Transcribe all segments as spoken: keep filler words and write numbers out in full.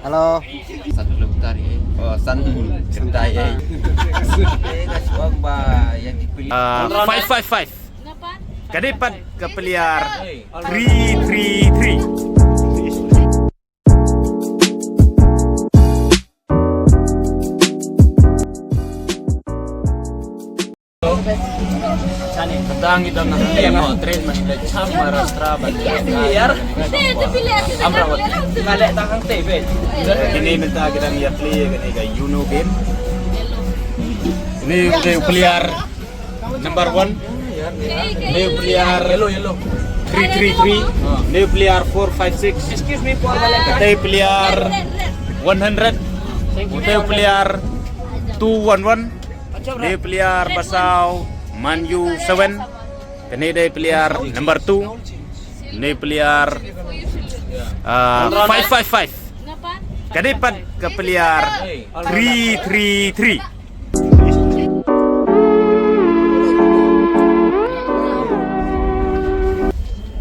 Hello. San Luptari. Oh, San Luptari. Eh, ka shuwa ba yang dipilih. Ah, five five five. Ka dei pat ka player three three three. Tang i dang na hangtei mo, train man le cham Maharashtra ban. Amra wat. Nga leh tang hangtei be. Kine mynta ki dang ïa play kane ka Uno game. Kine u dei u player number one. Kine u player yellow, yellow. Three three three. Kine u player four five six. Excuse me, four. Kine u player one hundred. Kine u player two one one. Kane player ba saw, Man U seven. Kane dei player number two. Kane player, ah, five five five. Kane pat ka player three three three.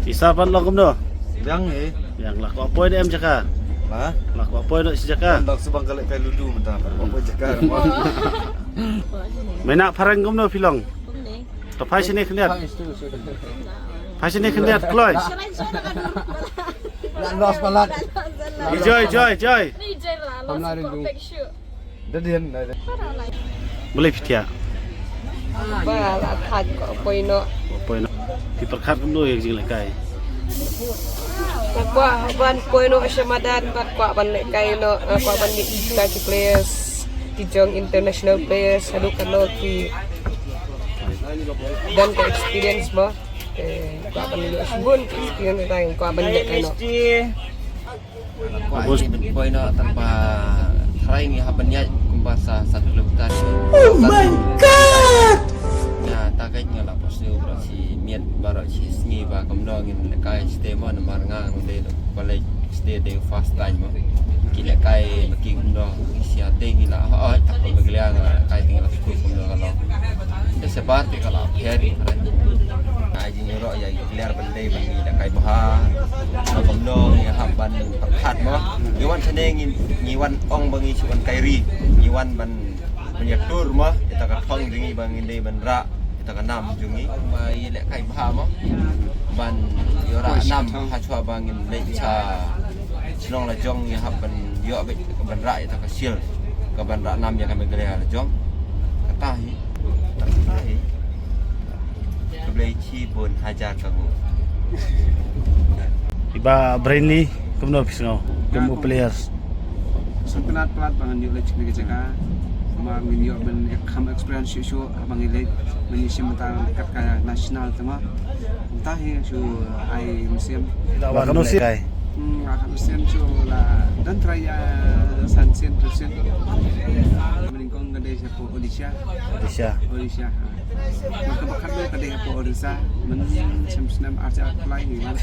Pisa pat long kumno? Biang eh. Biang lah, kwah poi ne em jaka? Ha? Lah, kwah poi ne shi jaka? Dak subang kali kai ludu mynta. Kwah poi jaka. Mena phareng kumno phi long? To phai shane khyndiat. Phai shane khyndiat kloi. Nak los palat. Joy, joy, joy. Pamla rindu. Dadien, dadien. Balei phi thiah? Ba la thait, kwah poi noh. Kwah poi noh. Phi pyrkhat kumno ïa ka jinglehkai? Kwah ban poi noh sha madan, bad kwah ban lehkai noh, eh, kwah ban mih ïa ki players, ki jong international players, haduh katno ki don ka experience mo. Eh, kwah ban ïoh shibun ka experience, tang kwah ban lehkai noh. Kwah ban poi noh tang ba tharai ngi hap ban ïaid kumba sa san kilometer. Oh my God! Nga ta ka nga la pos ngi baroh shi miet baroh shi sngi ba kumno ngin lehkai stay mo, namar nga ngi dei college stay dei first time mo. Ki lehkai ma ki kumno ngi sia te ngi la ha oi tak ba ngi lehkai te ngi la skul kumno ka long. Te sa ba te ka la pher. Ai jingïaroh ïa Player ban dei ban ngi lehkai bha. Kumno ngi hap ban pyrkhat mo. Ngi wan shane ngi, ngi wan ong ba ngi shu wan kai ri. Ngi wan ban, ban ïa tur mo. Ita ka thong jong ngi ba ngi dei ban rah ita ka nam jong ngi. Ba ngi lehkai bha mo. Ban ïoh rah nam ha shuwa ba ngin leit sha shnong la jong ngi hap ban ïoh beit ban rah ita ka shield. Ka ban rah nam ïa ka Meghalaya la jong. Kata hi. Kata hi. Khublei shibun hajar kynmaw. I Bah Brainly, kumno phi sngew kum u players? Sngewtynnat palat ba ngan ïoh leit sha kane ka jaka. Namar ngin ïoh ban kham experience shuh shuh haba ngi leit ban ïashim bynta kat ka national te mo. Mynta hi shu ai mynsiem. Ba kano sien? Hmm, ba kano sien shu la don try ïa san sien, try sien. Nyngkong ka dei sha Odisha. Odisha. Odisha. Bad kaba khatduh ka dei hapoh Orissa, mynta snem, snem ar hajar arphew lai ngi wan.